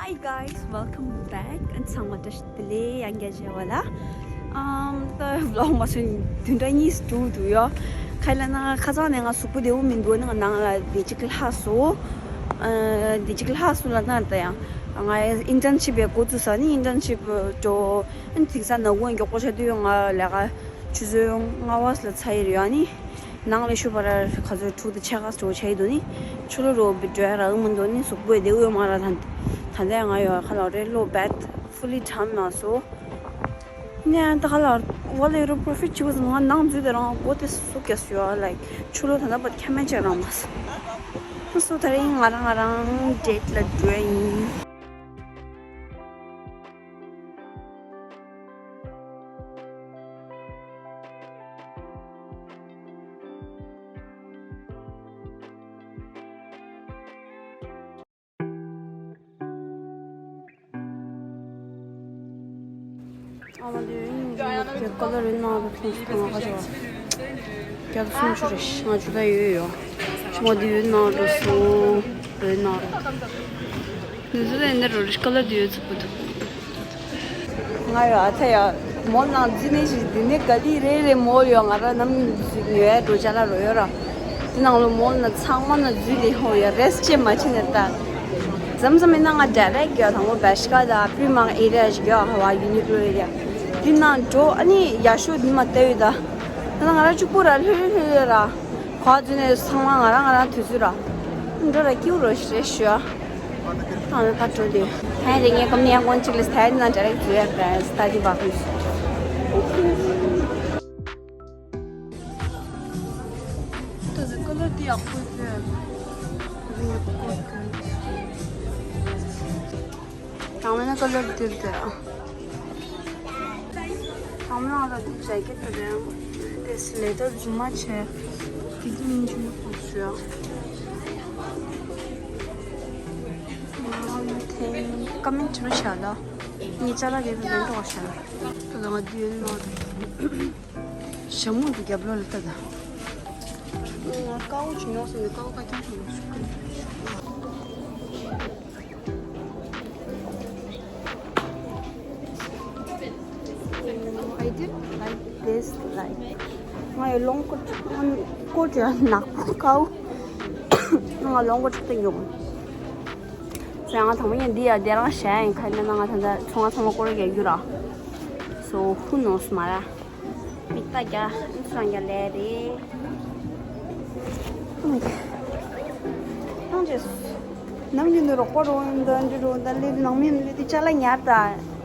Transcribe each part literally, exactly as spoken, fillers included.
Hey guys, welcome back. ཨ་ཚང་མ་བཀྲ་ཤིས་བདེ་ལེགས། ཡང་བསྐྱར་མཇལ་བ་ལ། ཨམ། ད་vlog མ་སོན་བདུན་ཕྲག་གཉིས་འགྲོ་འདུག་ཡོད། ག་རེ་ལབ་ན་ཁ་སང་ནས་ང་གཟུགས་པོ་བདེ་པོ་མི་འདུག་ནི་ང་ནང་ལ་བདེ་སྐྱིད་ལྷག་སོང་། ཨ། བདེ་སྐྱིད་ལྷག་སོང་ལབ་ན་ད་ཡང་ང་internship་པའི་འགོ་བཙུགས་ས་ནི་internship་འགྲོ། ཨ་ནི་དེང་སང་ནག་ཁུང་མགྱོགས་པོ་ཆགས་དུས་ང་ལས་ཀ་ཆུ་ཚོད་ལྔ་པ་ལ་ཚར་ཡི་རེད། ཨ་ནི་ནང་ལ་ཤོད་པ་ར་ག་ཚོད་དྲུག་དང་ཕྱེད་ཀ་འགྲོ་བྱས་འདུག་ནི། ཕྱི་ལོགས་འགྲོ་བའི་འགྲོ་ཡ་རག་མི་འདུག་ནི། གཟུགས་པོ་བདེ་པོ་ཡོད་མ་རེད། ད་ད་ལྟ་ང་ཡོད་ཁ་ལག་རེད། ལོ་bed fully time མ་སོ། ནས་ད་ཁ་ལག་ཝ་ལེ་རུ་profit བྱེད་པ་ཙམ་ང་ནང་འཛུལ་དེ་རང་སྒོ་དེ་སུ་རྒྱག་སུ་ཡོད། like ཕྱི་ལོགས་ད་ལྟ་བར་ཁ་མེད་ཅིག་རང་མ་སོ། སོ་ད་རིང་ང་རང་ང་རང་date་ལ་འགྲོ་ཡ་ཡིན། ཨ་མ་དེ་ཡིན་ཀོ་ལོ་རི་ནང་དུ་ཐོན་སོང་། ང་ཁ་ཆེ་བ་བརྒྱ་དང་སུམ་ཅུ་རེད། ང་ཆུ་ད་ཡོད་ཡོད། ཆུ་མ་དེ་ཡོད་ནང་དུ་སོང་། རི་ནང་དུ་ནི་ཟི་ལན་ནི་རོ་རི་ཀ་ལ་དེ་ཡོད་ཚུགས་པ་དུ། ང་ཡོད་ཨ་ཐ་ཡ། མོལ་ནང་འཛུལ་ནས་ཞིག་འདི་ནས་ག་ལི་རེ་རེ་མོལ་ཡོད། ང་ར་ནམ་ཉོ་ཡ་འགྲོ་ཅ་ལག་རོ་ཡོད་ར། དེ་ནང་ལོ་མོལ་ནང་ཚང་མ་ནང་འཛུལ་ནས་ཧོ་ཡ་rest་ཅེས་མ་བྱེད་ནས་ལྟ། ཙམ་ཙམ་ཡིན་ན་ང་direct་གི་དང་པོ་བེ་ཤི་ཀ་དང་པི་མང་ཨེ་རི་ཡ་ཞིག་ཡོད། ཧ་བ་ཡུ་ནི་ཀློ་ཨེ་རི་ཡ། དེ་ནང་འགྲོ་ཨ་ནི་ཡ་ཤོ་དེ་མ་ལྟ་ཡོད་ད། ད་ང་ར་གཅིག་པུ་ར་ལྷོད་ལྷོད་ལྷོད་ར། ག་འཛུལ་ནས་ཚང་མ་ང་རང་ང་རང་དུས་ཚོད་ར། འགྲོ་ར་སྐྱིད་རོ་ཞེས་ཞུ་ཨ། ཨ་ནི་ཕར་འགྲོ་དུས། ཧན་རེ་ངས་ཀམ་ནས་ཡང་གོན་གཅིག་ལས་ཐའི་ནང་འདྲ་རེག་འཛུལ་ཡ་རེད། སྟ་དི་བ་ཧུས། ད་ཟེ་ཀ་ལར་དེ་ཡག་པོ་ཡོད། དང་མིན་ན་ཀ་ལར་དེར་དེ། དང་མིན་ང་ལ་དེ་ཇེ་ཀེ་ཊི་དེ་རེད། དེ་སི་ལེ་དར་རྫུན་མ་བྱས། དེ་དེ་མིན་ཆུང་མ་ཐོག་ཞུ་ཡ། ང་ལ་དེ་ཀ་མིན་ཆུང་བྱ་ལ། ངའི་ཅ་ལག་དེ་ལ་ལེན་ཐོག་བྱ་ལ། ད་ལ་ང་དེ་ཡོད་ནོ། ཞྭ་མོ་དེ་རྒྱབ་ལོགས་ལ་ལྟ་ད། ང་ཀའོ་ཅིག་ཉོ་སོང་ནས་ཀའོ་ཀ་ཀྱང་ཅིག་ཉོ་སོང་། I did like this, like, ང་ཡི་ལོང་ཀོ་ཀོ་ཅི་ནག་པོ་ཀའོ། ང་ལོང་ཀོ་ཅིག་ཏུ་ཡོང་། ཟེར་ང་དང་པོ་ཡིན་འདི་ཡ་དེ་རང་བྱས་ཡིན། ཁ་ནས་ན་ང་ད་ལྟ་ཚོང་ང་ཚང་མ་སྐོར་རྒྱག་རྒྱུ་ར། So who knows མ་ར། མིག་ལྟ་རྒྱ་ཨིན་སང་རྒྱ་ལས་རེད། ཨང་ཅེས། ནམ་རྒྱུན་དུ་རོགས་པ་རོགས་ཡིན་འདི་འདྲི་རོགས་འདི་ལས་ནང་མི་འདི་ཅ་ལག་ཉར་ད་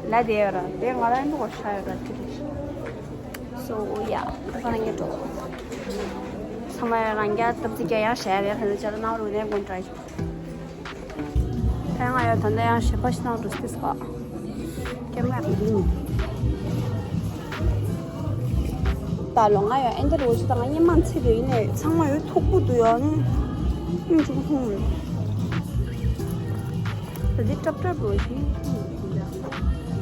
ལ་དེ་ཡོད་ར། དེ་ང་རང་འགྲོ་ཤ་ཡོད་ར་ཁྲི་ཁྲི། So yeah ཁ་སང་རང་རྒྱ་འགྲོ། ཚང་མ་རང་རྒྱ་སྟབས་ཅིག་རྒྱ་ཡང་བྱས་རེད། ཁ་ནས་ཅ་ལག་ནང་རུ་ནས་དགོན་དྲ་ཡོད། ད་ང་ཡང་ད་ལྟ་ཡང་ཞེ་པོ་ཞིག་ནང་འགྲོ་སྲིད་པ། སྐྱེམ་ལ་རིང་། ད་ལོ་ང་ཡང་ཨེ་འདྲ་རོ་ཞིག་དང་སྙེ་མ་ཚིག་རེ་ཡིན་ནས་ཚང་མ་ཡོད་ཐུག་པོ་འདུག་ཡོད་ནི། སྙིང་རྗེ་པོ་མཐོང་མོད། ད་འདི་ཀྲབ་ཀྲབ་རོ་ཞིག་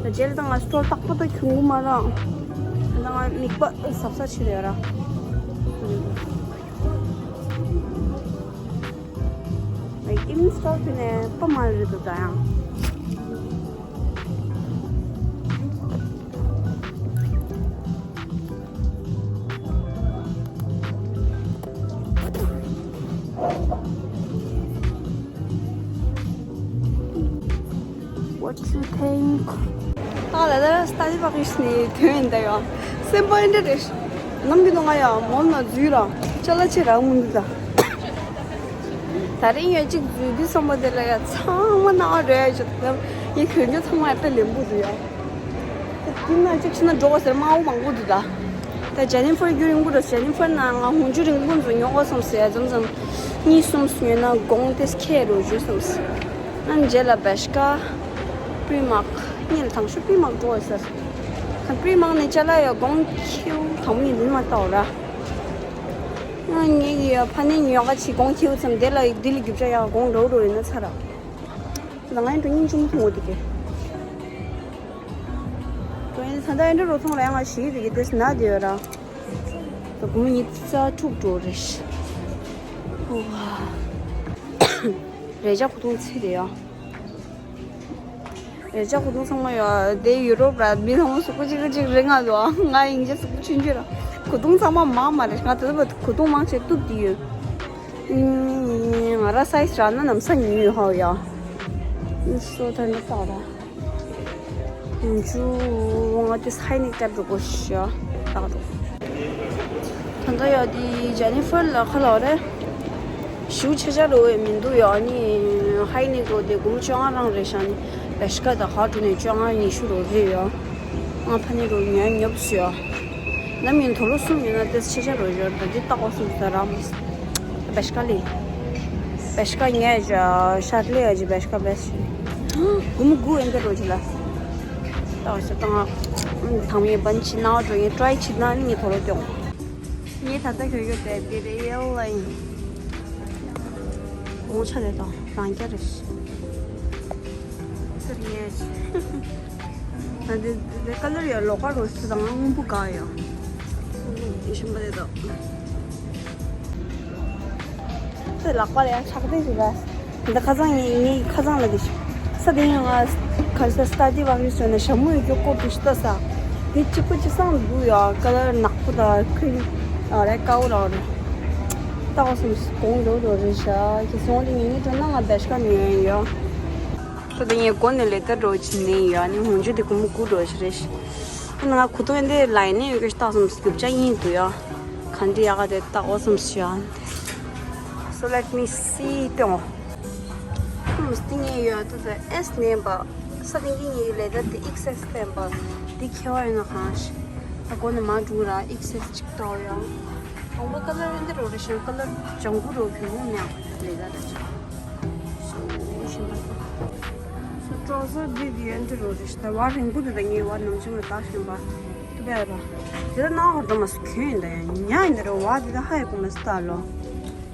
ད་རྗེས་ལ་ད་ང་སྟོར་རྟག་པོ་ད་ཁྱུང་གུ་མ་རང་། ད་ང་མིག་པ་གཟབ་གཟབ་བྱེད་རེད་ར། Like even store དེ་ནས་པ་མ་རེད་འདུག་ད་ཡང་། What you think? ད་ལ་ད་སྟ་ལི་བག་ཡིས་ནས་ཐོན་ཡིན་ད་ཡང་སེམས་པ་ཨེ་འདྲ་རེད། ནམ་རྒྱུན་དུ་ང་ཡང་མོལ་ནང་འཛུལ་ར་ཅ་ལག་ཆེ་རག་མི་འདུག་ད། ད་རིང་ཡང་གཅིག་འཛུལ་དུས་བསམ་པ་དེ་ལ་ཡང་ཚང་མ་ནང་རེད་ཅེས་ད་ཡིན་གྱོན་རྒྱུ་ཚང་མ་ཨེ་ད་ལེན་པོ་འདུག་ཡ། དེ་ན་གཅིག་ཕྱིན་ན་འགྲོ་བ་ཟེར་དམའ་བོ་མང་པོ་འདུག་ད། ད་ཇེ་ནི་ཧྥར་རྒྱུ་རིང་པོ་འགྲོ། ཇེ་ནི་ཧྥར་ན་ང་ཧུང་ཇུ་རིང་པོ་འཛུལ་མྱོང་བ་བསམ་ཟེར་ཡ་ཙམ་ཙམ། གཉིས་གསུམ་ཉོས་ན་དགོང་དེ་ཁེ་རུ་འཇུ་བསམ་ཟེར། ཨ་རྗེས་ལ་བེ་ཤ་ཀ་པི་མག་གཉིས་ལ་དང་ཤོས་པི་མག་འགྲོ་བ་ཟེར། ད་པི་མག་ནས་ཅ་ལག་ཡ་དགོང་ཁེའུ་དང་པོ་ཡིན་འདི་མ་ལྟ་བ་ར། ང་ངེད་ཀྱི་ཕ་ནས་ཉོ་ག་ཆི་དགོང་ཁེའུ་ཙམ་དེ་ལ་འདི་ལ་རྒྱུ་ཆ་ཡ་དགོང་འགྲོ་འགྲོ་ཡིན་ན་ཚར་ར། ད་ང་ཡང་འགྲོ་སྙིང་རྗེ་མོ་མཐོང་གོ་དེ་གས། འགྲོ་ཡིན་ད་ལྟ་ཡང་འགྲོ་རོ་ཐོང་ར་ཡང་ང་ཞིག་དེ་གས་དེ་ན་དེ་ཡོད་ར། ད་དགོང་མོ་ཉི་ཤུ་རྩ་དྲུག་འགྲོ་རེད། ཨོ་བ། རེ་ཅག་ཁོ་ཐོང་ཚེ་དེ་ཡང་། རེ་ཅག་གོས་ཐུང་ཚང་མ་ཡོད་དེ་ཡུ་རོབ་ར་མི་ཚང་མ་གཟུགས་པོ་གཅིག་གཅིག་རེ་ང་ལོ་ང་ཡིན་གྱི་གཟུགས་པོ་ཆུང་ཆུང་ར་གོས་ཐུང་ཚང་མ་མང་མ་རེད། ང་དེ་ཚོ་གོས་ཐུང་མང་ཆེ་གཏུབ་དེ་ཡོད། ང་ར་སའི་ཛི་རག་ན་ནམ་ས་ཉུང་ཡོད་ཧ་ཡ། སོ་ཐར་ནི་ཏག་ར། ཡང་ཆུ་ང་དེ་སའི་ནི་ཀྲབ་རུ་གོ་ཤ་ཏག་རུ། ད་ལྟ་ཡོད་དེ་ཇེ་ནི་ཧྥར་ལ་ཁ་ལོ་རེད། ཞུ་ཆེ་ཆ་རུ་བས་མི་འདུག་ཡ། ནི་ཧའི་ནི་གོ་དེ་གུམ་ཅོ་ང་རང་རེད་ཤ། ནི་བེ་ཤ་ཀ་ད་ཧ་ཏུ་ནས་ཅོ་ང་ཉི་ཤུ་རུ་རེད་ཡ། ང་ཕ་ནི་རུ་ཉོ་ཉོབ་སུ་ཡ། ནམ་ཡིན་དོ་ལོ་གསུམ་ཡིན་ན་དེ་ཆེ་ཆ་རུ་ཡོད། ད་དེ་ཏག་གོ་གསུམ་ཟ་ར་མོ། བེ་ཤ་ཀ་ལི། བེ་ཤ་ཀ་ཉེ་ཞ་ཤར་ལེ་ཡ་ཇི་བེ་ཤ་ཀ་བེ་ཤ། གུམ་གུ་ཨེན་དེ་རུ་ཇི་ལ། ཏག་ཞ་ཏང་། ཐང་མི་བན་ཆི་ནའོ་འགྲོ་ཡིན་ཀྲའི་ཆི་ན་ནི་ངས་དོ་ལོ་ཀྱོང་། ངས་ད་ལྟ་གྱོད་གྱོད་དེ་དེ་རེད་ཡལ་ལ་ཡིན། ངོ་ཆ་དེ་དང་རང་རྐྱ་རེད། ཟེར་ངས། ད་དེ་དེ་ཀ་ལར་ཡ་ལོག་པ་རོ་སི་དང་སྔོན་པོ་ག་ཡ། ཞིམ་པ་དེ་དང་། དེ་ལག་པ་ལ་ཡ་ཆག་དེ་ཞིག་ར། འདི་ཁ་སང་ངའི་ངའི་ཁ་སང་ལ་དེ་ཤི། ས་དེ་ཡང་ང་ག་ས་སྟ་དི་བ་རི་སོ་ན་ཞྭ་མོ་ཡོད་རྒྱུ་ཀོ་ཏུ་ཤི་ཏོ་ས། དེ་གཅིག་པུ་གཅིག་སང་འདུག་ཡ་ཀ་ལར་ནག་པོ་དང་ཁུལ་ཨ་རེ་ཀའོ་ར་རེ། ཏག་སོང་གོང་འགྲོ་འགྲོ་རེད་ཤ། ཁྱེད་སོང་དེ་ངེད་ངེད་འགྲོ་ན་ང་བེ་ཤ་ཀ་ནས་ཡོང་ཡ། ད་དེ་ངས་གོ་ནས་ལེ་ཏ་འགྲོ་ཅི་ནས་ཡ་ནི་ཧོང་ཇུ་དེ་གུ་མོ་གུ་འགྲོ་ཤི་རེད་ཤ། ང་ཁུ་ཏོ་ཡན་དེ་ལ་ཡིན་ནས་ཡོད་གི་ཏག་སོང་སྐུབ་ཅག་ཡིན་འདུག་ཡ། ག་འདྲི་ཡ་ག་དེ་ཏག་འོ་སོང་ཤ། So let me see ཏོ། ཁུམ་སྟེང་ངེ་ཡོད་དུ་ཟེར་ཨེས་ནེམ་པ། ས་སྟེང་གི་ངེ་ཡོད་ལས་ད་དེ་ཨིག་སེས་ལེམ་པ། འདི་ཁེ་བ་ཡོད་ན་གང་ཤི། ད་གོ་ནས་མ་འགྲོ་ར་ཨིག་སེས་ཅིག་ཏོ་ཡ། ཨོང་པ་ཀ་ལར་འདི་རོ་རེ་ཤང་ཀ་ལར་ལྗང་གུ་རོ་གུ་མོ་ནས་ལས་ད་ར་ཅིག་སོ་ཞིམ་པ་སོ། སོ་ཀྲོ་སོ་འདི་འདི་འདི་རོ་རེ་ཤི་ད་བ་རིང་པོ་འདི་ད་ངེ་བ་ནམ་ཅིག་མ་ད་ཞིམ་པ། དུ་བས་ར། དེ་ལ་ནང་ཧོར་དུ་མ་སུ་གྱོན་ཡིན་ད་ཡང་ཉ་ཡིན་ད་ར་བ་དེ་ད་ཧ་ཡ་ཀུ་མ་སུ་ད་ལོ།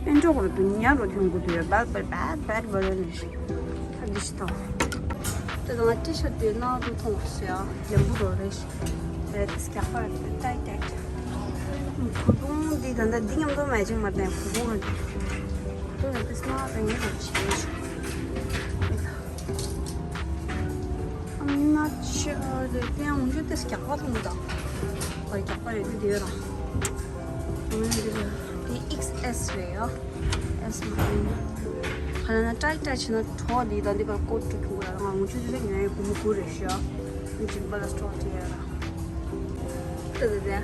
ཨེ་འགྲོ་གོ་ར་དུ་ཉ་རོ་དེ་ཡོང་གོ་དུ་ཡ་བད་བད་བད་བད་བད་ལོ་ནི་ཤི། ད་འདི་ཤི་ད། དེ་ད་ང་ཏི་ཤར་དེ་ནང་དུ་མཐོང་ཤི་ཡ་ལེམ་བུ་རོ་རེ་ཤི། རེད་དེ་སྐྱག་པ་རེད་ཏའི་ཏའི། གུ་དུང་འདི་ད་ད་འདི་མཉམ་དུ་མ་ཅིག་མ་དེ་གུ་དུང་རེད། གུ་དུང་རེད་དེ་སྣ་རེ་ངེས་རེ་ཤི། I'm not sure དེ་དེ་ཡང་འཇུ་དེ་སྐྱག་པ་མཐོང་ད། ཨོ་སྐྱག་པ་རེད་དེ་དེ་ར། ཨོ་དེ་ར་དེ་ཨིག་སི་ཨེས་རེད་ཡ། ཨེས་མ་རེད། ཁ་ན་ན་ཀྲའི་ཀྲའི་བྱས་ན་གྲོགས་དེ་ད་འདི་ག་ཀོ་ཏྲུ་ཐུག་ར་ང་འཇུ་དེ་ལས་ཉོ་ཡ་གུ་མོ་གུ་རེད་ཤ། འཇིག་པ་ལ་སྤྲོ་དེ་ཡ་ར། དེ་དེ་དེ།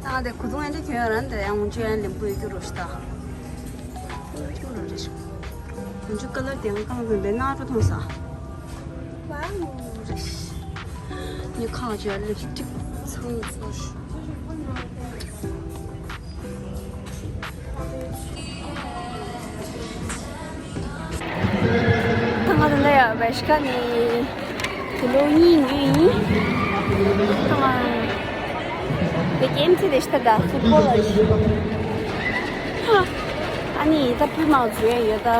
ད་དེ་གུ་དུང་ཡན་ཆད་གྱོན་ཡ་ར་འདི་ཡང་འཇུ་ཡ་ལེམ་བུ་ཡོད་རྒྱུ་རོ་ཤི་ད། ཡོད་རོ་རེ་ཤི། ཁོང་ཚོའི་ཀ་ལར་དེ་ཡང་གང་ཟེར་བའི་སྣ་རུ་མཐོང་ས། ཝའོ་རེ་ཤི། ངས་ཁ་ལ་བྱས་ལིབ་སི་ཊིག་ཚང་ཚོ་ཤི། ད་ང་ད་ལྟ་ཡ་བེ་ཤི་ཀ་ནི་དུ་ལོ་གཉིས་འདི་ཡིན། ད་ང་བེ་ཀེམ་ཚེ་དེ་ཤི་ད་ད་ཕུཊ་བོལ་ལ་ཤི། ཨ་ནི་ད་པུས་མ་བཟོས་ཡོད་ད།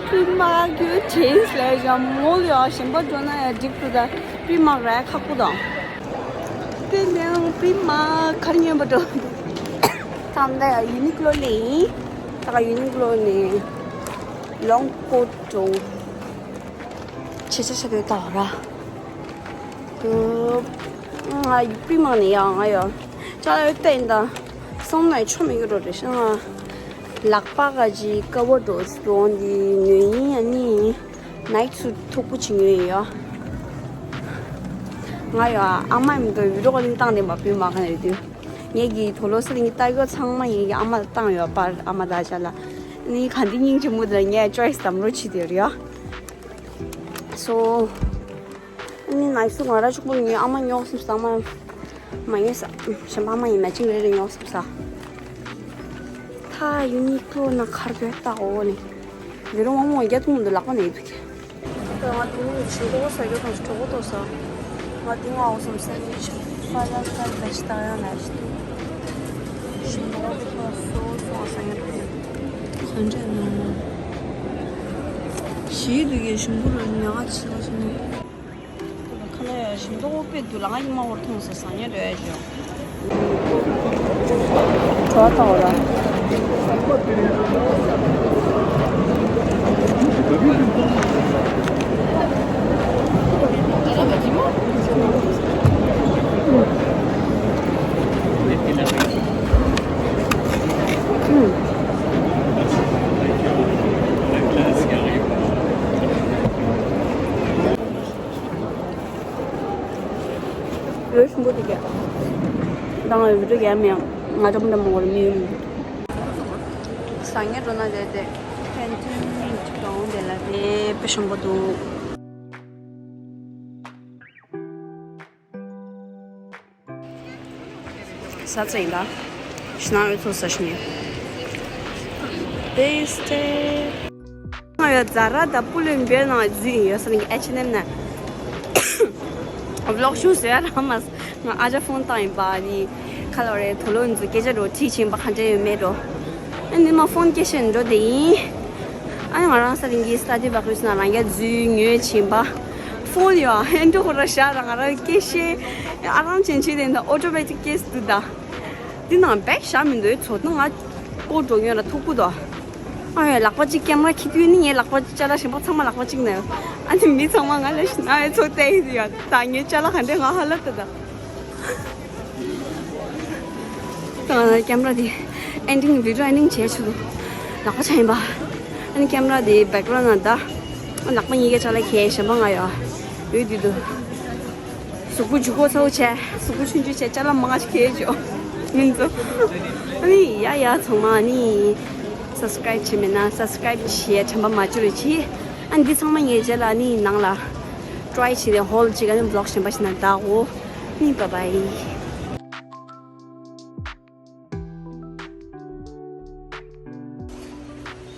པུས་མ་གྱོད་ཅེས་ལས་ཡང་མོལ་ཡོད་ཞིམ་པ་འགྲོ་ན་ཡང་འགྲིག་ཏུ་ད་པུས་མ་ར་ཁག་པོ་དང་། དེ་ནས་པུས་མ་ཁར་ཉན་པ་འགྲོ། ད་ལྟ་ཡང་ཡུ་ནི་ཀློ་ལས་ཡིན། ད་ག་ཡུ་ནི་ཀློ་ནས་ལོང་ཀོ་ཊི་འགྲོ། ཆེ་ཆེ་ཆེ་དོད་ད་ར། ང་པུས་མ་ནས་ཡང་ང་ཡང་ཅ་ལག་ཡོད་བལྟས་ཡིན་ད། སོང་ན་ཆོ་མི་གི་རོ་རེ་ཤང་ང་། ལག་པ་ག་ཅི་ཀ་བོ་འགྲོ་སི་འགྲོ་འདི་ཉོས་ཡིན་ཡ་ནི། ནའི་སུ་མཐུག་པོ་ཅིག་ཉོས་ཡིན་ཡ། ང་ཡ་ཨ་མ་མི་འདུག་བི་ཌི་ཡོ་ཀོ་ལིང་བཏང་དེ་མ་པུས་མ་ག་ནས་དུས། ངེད་ཀྱི་དོ་ལོ་སི་ལིང་གི་ལྟ་གོ་ཚང་མ་ཡིན་གྱི་ཨ་མ་ལ་བཏང་ཡོད་པར་ཨ་མ་ད་ཅ་ལ། ནི་ག་འདི་སྙིང་རྗེ་མོ་དེ་ལ་ངས་ཅོའི་སི་དམ་རོ་ཆི་དེ་རེད་ཡ། སོ། ནི་ནའི་སུ་ང་ར་ཕྱུག་པོ་ཉོས་ཨ་མ་ཉོག་སེམས་ས་མ། མ་ངེས་ས། གཞན་པ་མ་ཡིན་ན་ཅིང་རེ་རེ་ཉོག་སེམས་ས། ཐ་ཡུ་ནི་ཀློ་ན་ཁར་བེ་ཏག་འོ་ནི། བེ་རོ་མ་མོ་རྒྱ་ཐུང་འདི་ལག་པ་ནས་འདུག་གི། ང་དེ་ནི་ཞིང་ཏོག་ས་རྒྱ་ཐང་ཞིག་གྲོགས་པོ་ཏོག་ས། ང་དེ་ང་འོ་སམ་སེ་ནི་ཆ། ཧྥ་ལ་ཁར་བེ་ཆི་ཏག་ཡང་ན་ཞིག་འདུག་ཞིང་ཏོག་ཏོག་ས་སོ་སོ་ས་ཡང་འདུག་ག་འདྲ་ན། ཞིག་འདུག་གི་ཞིང་པོ་རུ་ཉག་ཆི་ལ་ཞིག་ནི། ཁ་ལ་ཡ་ཞིམ་མདོག་དཔེ་འདུག་ལ་ང་ཡི་མ་བོར་མཐོང་ས་ཟ་ཉེ་རེད་ཞོ། བྲོ་བ་ལྟ་བ་ལ། ལོས་ཤུམ་པོ་དེ་གས། དང་བི་ཌིའོ་རྒྱག་མི་ཡང་ང་འདྲ་མོ་འདྲ་མོ་གོ་ར་མི་ཡོང་། ཟ་ངེ་འགྲོ་ན་དེ་དེ་ཁན་ཊིན་ནི་གྲོང་དེ་ལ་དེ་དཔེ་ཤུམ་པོ་འདུག་ཟ་ཙེ་ཡིན་ད། ཤི་ན་འོས་ཚོ་ས་ཤི་ནི། Tasty། ང་ཡོད་ཛ་ར་དང་པུ་ལོན་བེར་ནང་འཛུལ་ཡིན་ཡོད་ས་ནི་ཨེ་ཆི་ཨེན་ཨེམ་ནས། བི་ལོག་ཤུ་ཟེར་ར་མ་ང་ཨ་ཅག་ཕོན་བཏང་ཡིན་པ་ནི། ཁ་ལོ་རེ་དོ་ལོ་འཛུལ་སྐད་ཆ་འགྲོ་ཁྲིད་ཕྱིན་པ་ག་འདྲ་ཡོད་མེད་འགྲོ། ཨ་ནི་མ་ཕོན་སྐད་ཆ་འགྲོ་དེ་ཡིན། ཨ་ནི་ང་རང་ས་རིང་གི་སྟ་ཌི་བག་རུས་ན་རང་རྒྱ་འཛུལ་ཉོས་ཕྱིན་པ། ཕོན་ཡོད་ཧན་འགྲོ་ཁོ་ར་ཤ་ར་ང་རང་སྐད་ཤེས། ཨ་རང་ཆེན་ཆེ་དེ་འདྲ་ཨོ་ཊོ་མེ་ཊིག་ཀེ་སི་འདུག་ད། འདི་ནང་བེག་བཞག་མི་འདུག་ཚོ་ན་ང་ཀོ་འགྲོ་ཉོ་ལ་ཐུག་པོ་དོ། ཨ་ཡ་ལག་པ་གཅིག་ཀེམ་ར་ཁྱི་དུས་ནི་ངའི་ལག་པ་གཅིག་ཅ་ལག་གཞན་པ་ཚང་མ་ལག་པ་གཅིག་ན་ཡོད། ཨ་ནི་མི་ཚང་མ་ང་ལ་ཤི་ན་ཡོད་ཚོ་བལྟས་ཡོད་ད་ངའི་ཅ་ལག་ག་འདྲས་ང་ཧ་ལབ་ད་ད། ད་ཀེམ་ར་དེ་ཨེན་ཌིང་བི་ཌིའོ་ཨེན་ཌིང་བྱས་ཆུ་ལག་པ་ཆ་ཡིན་པ། ཨ་ནི་ཀེམ་ར་དེ་བེག་ར་ན་ད་ལག་པ་གཉིས་ཀའི་ཅ་ལག་ཁྱེར་གཞན་པ་ང་ཡོད་ཡོད་དུས་དུ། གཟུགས་པོ་འཇུ་གོ་ཚ་བོ་བྱས། གཟུགས་པོ་ཆུང་ཆུང་བྱས་ཅ་ལག་མང་ཆེ་ཁྱེར་ཆོག་མིན་ཚོ། ཨ་ནི་ཡ་ཡ་ཚང་མ་ཨ་ནི་སབ་སི་ཀ་རའིབ་བྱས་མེད་ན་སབ་སི་ཀ་རའིབ་བྱས་དྲན་པ་མ་བརྗེད་རོགས་གྱིས། ཨ་ནི་འདི་ཚང་མ་ངས་རྗེས་ལ་ཨ་ནི་ནང་ལ་ཀྲའི་བྱས་ཏེ་ཧོལ་གཅིག་ཨ་ནི་བི་ལོག་གཞན་པ་ཞིག་ན་བདག་འོ། ཨ་ནི་བཱའི་བཱའི།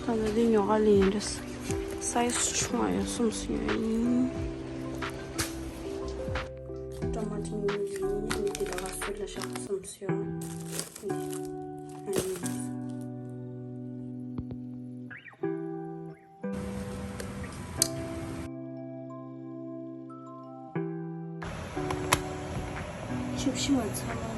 ད་ལྟ་འདི་ཉོ་ག་ལེན་རེད། སའི་ཛི་ཆུང་བ་ཡོད་གསུམ་སུ་ཡོད་ཡིན། ཀྲོ་མ་ཊིང་ཡིན་ཡིན་འདི་ད་ག་སུ་ལ་བཞག་གསུམ་སུ་ཡོད། འདི་ཨ་ནི། ཆུ་ཕྱི་མ་ཚང་མ་